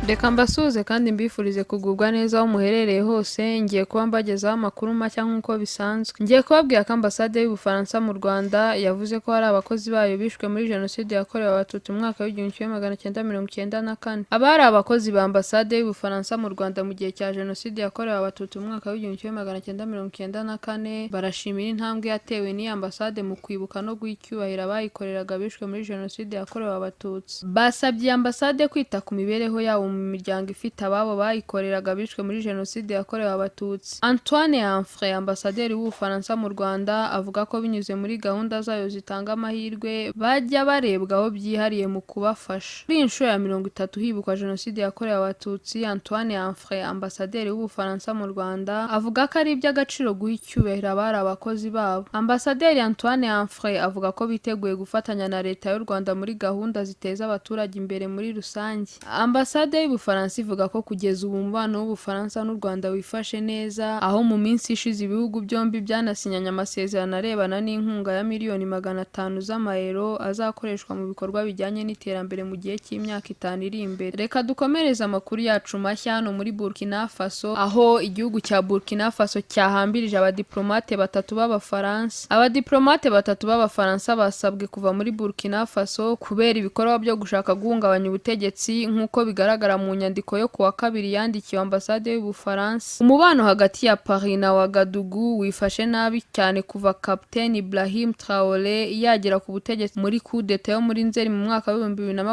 Reka mbasuhuze kandi mbifurize kugubwa neza aho muherereye hose. Ngiye kuba mbagezaho amakuru mashya nk'uko bisanzwe. Ngiye kubabwira ko Ambasade y'Ubufaransa mu Rwanda yavuze ko hari abakozi bayo bishwe muri Jenoside yakorewe Abatutsi mu mwaka w'1994. Abari abakozi ba Ambasade y'Ubufaransa mu Rwanda mu gihe cya Jenoside yakorewe Abatutsi mu mwaka w'1994 barashimira intambwe yatewe n'iyi ambasade mu kwibuka no guha icyubahiro abayikoreraga bishwe muri Jenoside yakorewe Abatutsi. Basabye iyi ambasade kwita ku mibereho yabo mu miryango ifite ababo bayikoreraga bishwe muri Jenoside yakorewe Abatutsi. Antoine Anfré, ambasaderi w'Ubufaransa mu Rwanda, avuga ko binyuze muri gahunda zayo zitanga amahirwe bajya barebwaho byihariye mu kubafasha. Kuri iyi nshuro ya 30 hibukwa Jenoside yakorewe Abatutsi, Antoine Anfré, ambasaderi w'Ubufaransa mu Rwanda, avuga ko ari iby'agaciro guha icyubahiro abari abakozi babo. Ambasaderi Antoine Anfré avuga ko biteguye gufatanya na Leta y'u Rwanda muri gahunda ziteza abaturage imbere muri rusange. Ambasade y'Ubufaransa ivuga ko kugeza ubu umubano w'Ubufaransa n'u Rwanda wifashe neza, aho mu minsi ishize ibihugu byombi byanasinyanye amasezerano arebana n'inkunga ya miliyoni 500 z'amayero azakoreshwa mu bikorwa bijyanye n'iterambere mu gihe cy'imyaka 5 iri imbere. Reka dukomereze amakuru yacu mashya hano muri Burkina Faso, aho igihugu cya Burkina Faso cyahambirije abadiplomate batatu b'Abafaransa. Abadiplomate batatu b'Abafaransa basabwe kuva muri Burkina Faso kubera ibikorwa byo gushaka guhungabanya ubutegetsi, nk'uko bigaragara mu nyandiko yo kuwa kabiri yandikiwe Ambasade y'Ubufaransa. Umubano hagati ya Paris na Ouagadougou wifashe nabi cyane kuva Captain Ibrahim Traoré yagera ku butegetsi muri kudeta yo muri Nzeri mu mwaka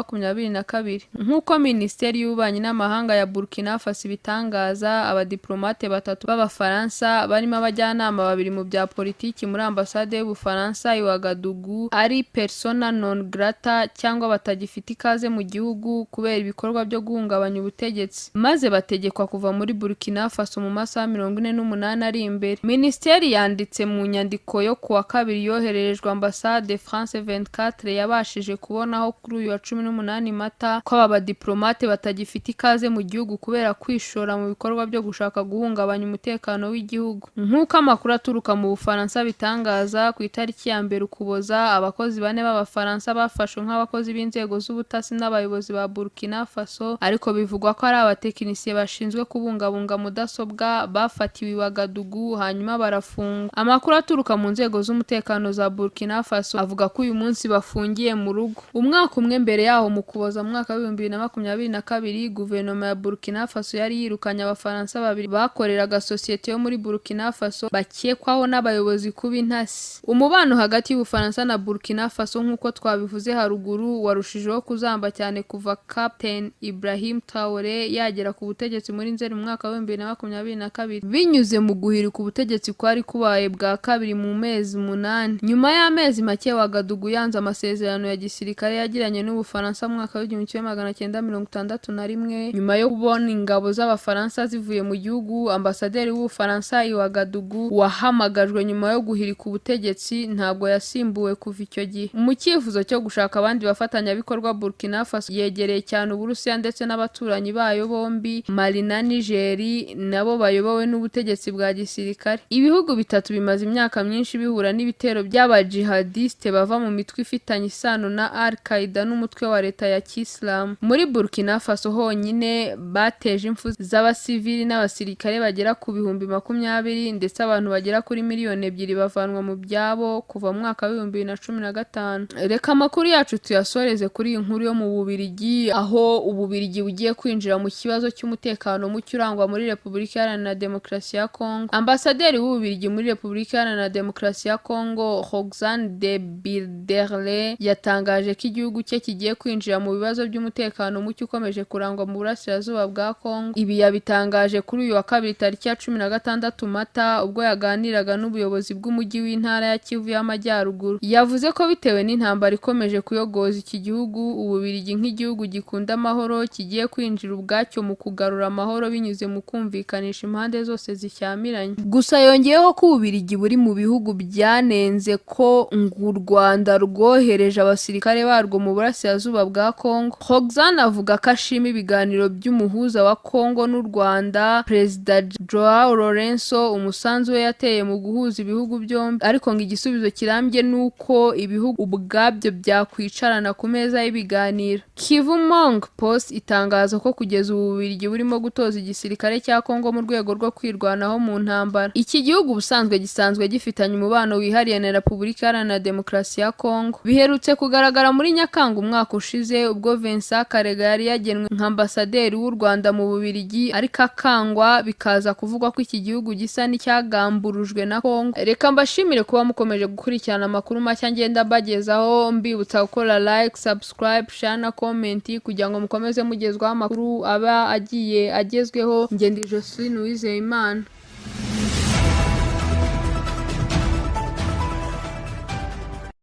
w'2022. Nk'uko Minisiteri y'Ububanyi n'Amahanga ya Burkina Faso ibitangaza, abadiplomate batatu b'Abafaransa barimo abajyanama babiri mu bya politiki muri Ambasade y'Ubufaransa i Ouagadougou ari persona non grata, cyangwa batagifite ikaze mu gihugu, kubera ibikorwa byo guhungabanya ubutegetsi, maze bategekwa kuva muri Burkina Faso mu masaha 48 ari imbere. Minisiteri yanditse mu nyandiko yo kuwa kabiri yohererejwe Ambasade, France 24 yabashije kubonaho kuri uyu wa 18 Mata, ko aba badiplomate batagifite ikaze mu gihugu kubera kwishora mu bikorwa byo gushaka guhungabanya umutekano w'igihugu. Nk'uko amakuru aturuka mu Bufaransa bitangaza, ku itariki ya 1 Ukuboza abakozi bane b'Abafaransa bafashwe nk'abakozi b'inzego z'ubutasi n'abayobozi ba Burkina Faso, ariko bivugwa ko ari abatekinisiye bashinzwe kubungabunga mudasobwa, bafatiwe i Ouagadougou hanyuma barafungwa. Amakuru aturuka mu nzego z'umutekano za Burkina Faso avuga ko uyu munsi bafungiye mu rugo. Umwaka umwe mbere yaho, mu Kuboza mu mwaka w'2022, guverinoma ya Burkina Faso yari yirukanye Abafaransa babiri bakoreraga sosiyete yo muri Burkina Faso bakekwaho n'abayobozi kuba intasi. Umubano hagati y'Ubufaransa na Burkina Faso, nk'uko twabivuze haruguru, warushijeho kuzamba cyane kuva Captain Ibrahim Traoré yagera ku butegetsi muri Nzeri mu mwaka w'2022, binyuze mu guhirika ubutegetsi kwari kubaye bwa kabiri mu mezi 8. Nyuma y'amezi make Ouagadougou yanze amasezerano ya gisirikare yagiranye n'Ubufaransa mu mwaka w'1961, nyuma yo kubona ingabo z'Abafaransa zivuye mu gihugu, ambasaderi w'Ubufaransa i Ouagadougou wahamagajwe nyuma yo guhirika ubutegetsi ntabwo yasimbuwe kuva icyo gihe. Mu cyifuzo cyo gushaka abandi bafatanyabikorwa, Burkina Faso yegereye cyane Uburusiya ndetse n'abaturanyi bayo bombi, Mali na Niger, nabo bayobowe n'ubutegetsi bwa gisirikare. Ibihugu bitatu bimaze imyaka myinshi bihura n'ibitero by'abajihadiste bava mu mitwe ifitanye isano na Al Qaeda n'umutwe wa Leta ya Kisilamu. Muri Burkina Faso honyine bateje impfu z'abasivili n'abasirikare bagera ku 20,000, ndetse abantu bagera kuri miliyoni 2 bavanwa mu byabo kuva mu mwaka w'2015. Reka amakuru yacu tuyasoreze kuri iyi nkuru yo mu Bubirigi, aho Ububirigi bugiye kwinjira mu kibazo cy'umutekano muke urangwa muri Repubulika Iharanira Demokarasi ya Kongo. Ambasaderi w'Ububirigi muri Repubulika Iharanira Demokarasi ya Kongo, Roxane de Bilderle, yatangaje ko igihugu cye kigiye kwinjira mu bibazo by'umutekano muke ukomeje kurangwa mu burasirazuba bwa Kongo. Ibi yabitangaje kuri uyu wa kabiri tariki ya 16 Mata, ubwo yaganiraga n'ubuyobozi bw'umujyi w'intara ya Kivu y'Amajyaruguru. Yavuze ko bitewe n'intambara ikomeje kuyogoza iki gihugu, Ububirigi nk'igihugu gikunda amahoro kigiye kwinjira ubwacyo mu kugarura amahoro binyuze mu kumvikanisha impande zose zishyamiranye. Gusa yongeyeho ko Ububirigi buri mu bihugu byanenze ko ngo u Rwanda rwohereje abasirikare barwo mu burasirazuba bwa Kongo. Roxane avuga ko ashima ibiganiro by'umuhuza wa Kongo n'u Rwanda, Perezida Joao Lourenço, umusanzu we yateye mu guhuza ibihugu byombi, ariko ngo igisubizo kirambye ni uko ibihugu ubwabyo byakwicarana ku meza y'ibiganiro. Kivu Morning Post itangaza itangazo ko kugeza ubu Bubiligi burimo gutoza igisirikare cya Kongo mu rwego rwo kwirwanaho mu ntambara. Iki gihugu ubusanzwe gisanzwe gifitanye umubano wihariye na Repubulika Iharanira Demokarasi ya Kongo. Biherutse kugaragara muri Nyakanga umwaka ushize, ubwo Vincent Karega yari yagenwe nka ambasaderi w'u Rwanda mu Bubiligi, ariko akangwa, bikaza kuvugwa ko iki gihugu gisa n'icyagamburujwe na Kongo. Reka mbashimire kuba mukomeje gukurikirana amakuru mashya ngenda mbagezaho, mbibutsa gukora like, subscribe, share na comment kugira ngo mukomeze mugezwaho amakuru aba agiye agezweho. Ngenda Joseline Uwizeyimana.